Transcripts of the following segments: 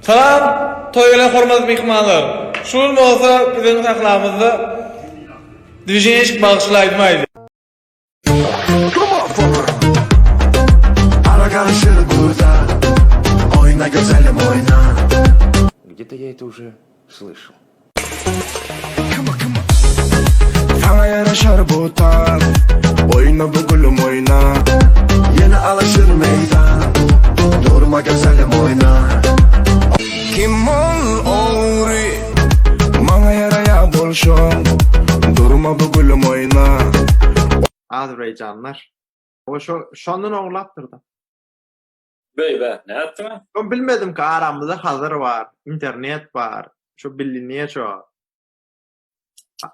Salam toýa gelen hormatly myhmanlar. Şu gün bolsa biziň sahnamyzda Dwijeniçik bagşyly aýdym aýdýar. Ara karışır burada Oyna güzelim oyna Где-то я это уже слышал. Sana yaraşar bu tan Oyna bu gülüm oyna Yine alışır meydan Durma güzelim oyna Kim ol ogry Maňa ýaraýa bolşuň Durma bu gülüm oyna Azerbaýjanlar. O şo şondan ogurlapdyr-da. Beý-be, nätdiň-ä? Şo bilmedimki aramyzda Hazar bar, internet bar. Şo bilinýä şo.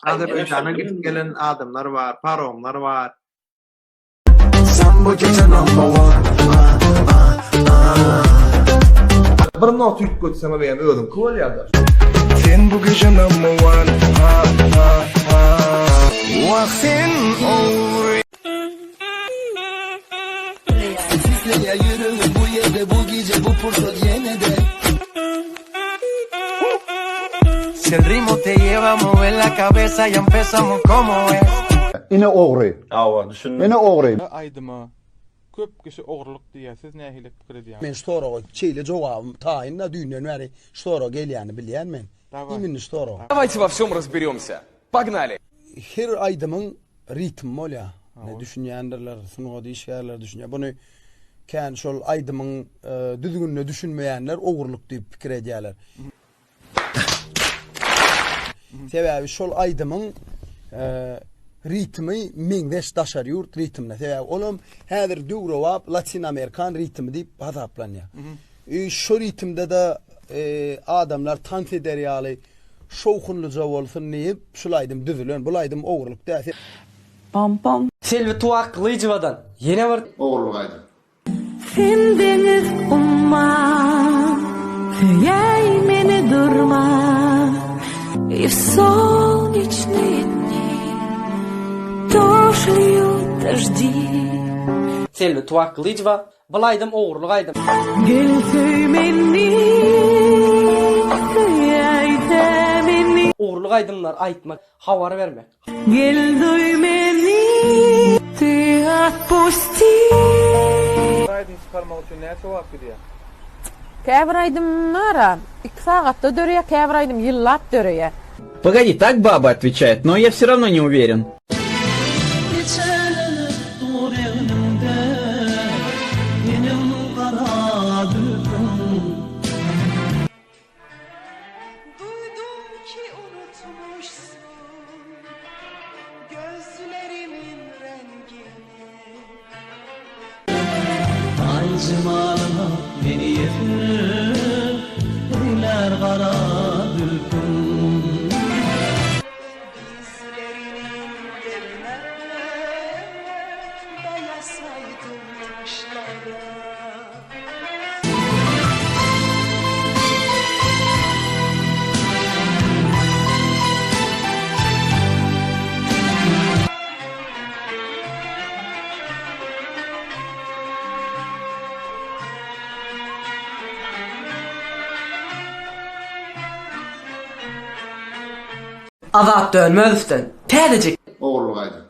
Azerbaýjana gidip gelen adamlar bar, paromlar bar. Sen bu gece number one ah, ah, ah. Bir not üýtgetseň hem özüňki bolýar-da. Sen bu gece number one ha ha ha Wah sen ogry Sisleýär ýüregim bu ýerde bu gije bu pursat ýene-de Si el ritmo te lleva a mover la cabeza, ya empezamos como es. Ine ogry. Hawa, düşündim. Ine ogry. Aýdyma köp kişi ogrulyk diýýär, siz nähili pikir edýäňiz? Men şu soraga şeýle jogabym taýyn-da düýnden bäri şu sorag gelýänini bilýän men. Imенно şu soraga. Давайте во всем разберемся. Погнали! Her aýdymyň ritmi bolýar. Ne düşünýändirler, sungat işgärleri düşünýär. Buny kän şol aýdymyň düzgünine düşünmeýänler ogurlyk diýip pikir edýärler. Sebäbi şol aýdymyň ritmi meňzeş daşary ýurt ritmine. Sebäbi olam häzir döwrebap latin amerikan ritmi diýip hasaplanýar. Şo ritmde-de adamlar tans eder ýaly şowhunlyja bolsun diýip şul aýdym düzülen. Bul aýdym ogurlyk däl. Pam pam. Selbi Tuwak Gylyjowadan ýene bir. Ogurlyk aýdym. Sen deňiz umman, söýäý meni durman I w solnечные dni тоже льют дожди. Selbi Tuwak Gylyjowa Bul aýdym ogurlyk aýdym. Gel söý meni, söýäýdä meni. Ogurlyk aýdymlar aýtmak, habar bermek. Gel duý meni, ty otpusti. Bir aýdym çykarmak üçin näçe wagt gidýär? Käbir aýdymlar-a iki sagatda döreýär, käbir aýdym ýyllap döreýär. Погоди, так баба отвечает, но я все равно не уверен. Keçelenip dur egnimde meniň gara zülpüň. Duydum ki unutmuşsun gözlerimin rengini. Aý jemalyňa meni ýesir eýlär gara zülpüň. Dizlerinin derine dayasaydım taşlara. Azat Dönmezowdan täzejik. Ogurlyk aýdym.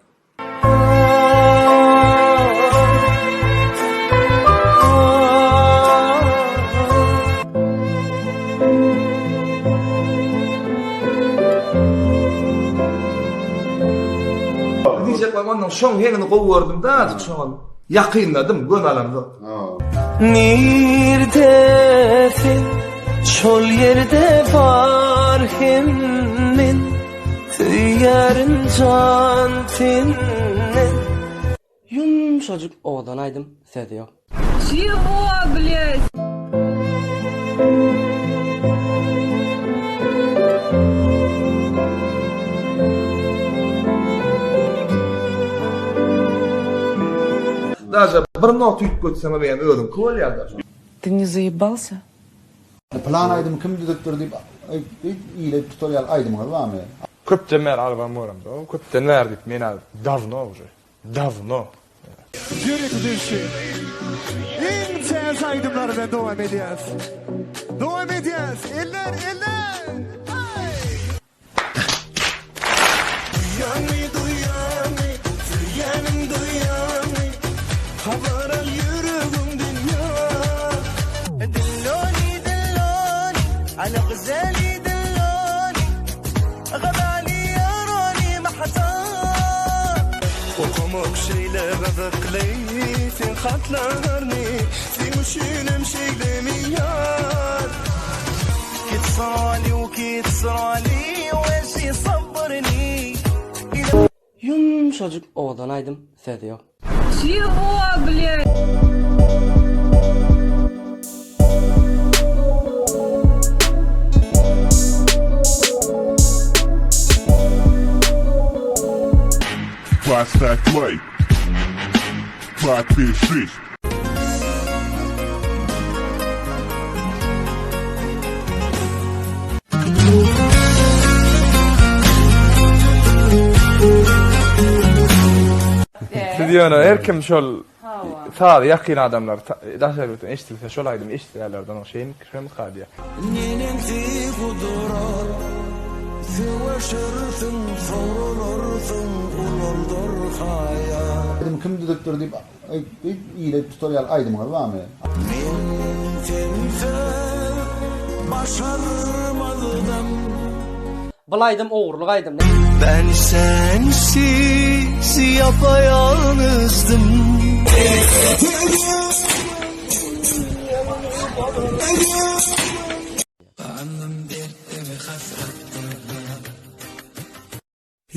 Diýjek bolýan ondan şoň heňini gowy gördüm-de azjyk şoňam ýakynladym göni alamzok. Nirde sen şol ýerde bar hem men söýýärin jan senden. Ýumşajyk owadan aýdym sözi ýok. Çewo blýat. Daže bir not üýtgetseň hem özüňki bolýar-da. Ty ne zaebalsya? Pylan aýdymy kim düzüpdir diýip ile tutar ýaly aýdymyňyz barmy? Köpden bäri albom göremzok. Köpden bäri diýip men-ä dawno uje. Dawno. Ýörite degişli iň täze aýdymlar bilen dowam edýäs. Dowam edýäs. Oýnaýas eller eller Aý. Duýýaňmy duýýaňmy söýýänim duýýaňmy Habar al ýüregimden ýar. Dilloni dilloni ala gzali dilloni Gazali ýarani mahtar. Okamak şeýle gyzykly seň hatlaryny Seň üçinem şeýlemi ýar. Kitsrali we kitsrali weş ýsabbrni. Ýumşajyk owadan aýdym sözi ýok. Çewo blýat. Поставь лайк. Подпишись. Siz ýöne her kim şol sazy ýakyn adamlar daşary ýurtdan eşidilse şol aýdymy eşidýärlerden o şeýmik şemika diýýär. Neneňsi gudrat, Söweşersiň, sowrularsyň, ulaldar haýa. Aýdymy kim düzüpdir diýip diýip ile tutar ýaly aýdymyňyz barmy? Men sensiz başarmazdym. Bul aýdym ogurlyk aýdym. Ben sensiz yapayalnızdım.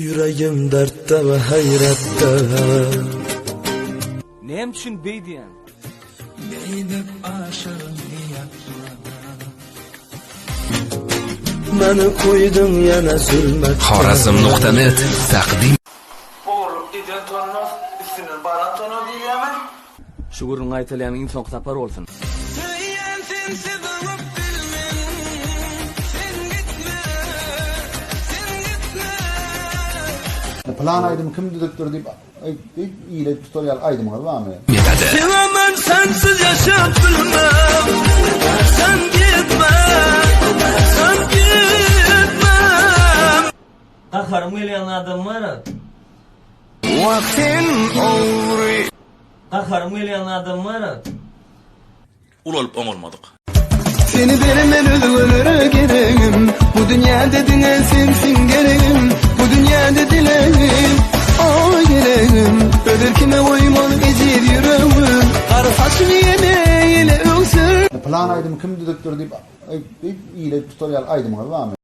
Ýüregim dertde we haýratda. Näme üçin beý diýýäň? Beýdip aşygyňy ýakma. Meni koýduň ýene zulmatda. Xorazm.net taqdim Ogurlyk eden tonmaz, üstünden baran tonar diýilýärmi? Şu gürrüň gaýtalaýanyň iň soňky sapar bolsun. Söýýän sensiz oňup bilmen Sen gitme Sen gitme. Pylan aýdymy kim düzüpdir diýip diýip ile tutar ýaly aýdymyňyz barmy? Siňe men sensiz ýaşap bilmem Sen gitme Sen gitme. Gaharym gelýän adam bar-a. Wah sen ogry. Gaharym gelýän adam bar-a. Ulalyp oňalmadyk. Seni bermen özgelere geregim Bu dünýäde diňe sensiň geregim Bu dünýäde dilegim Aý geregim Öz erkime goýman ejiz ýüregim Gara saçyny ýene ýele öwsür. Pylan aýdymy kim düzüpdir diýip diýip ile tutar ýaly aýdymyňyz barmy?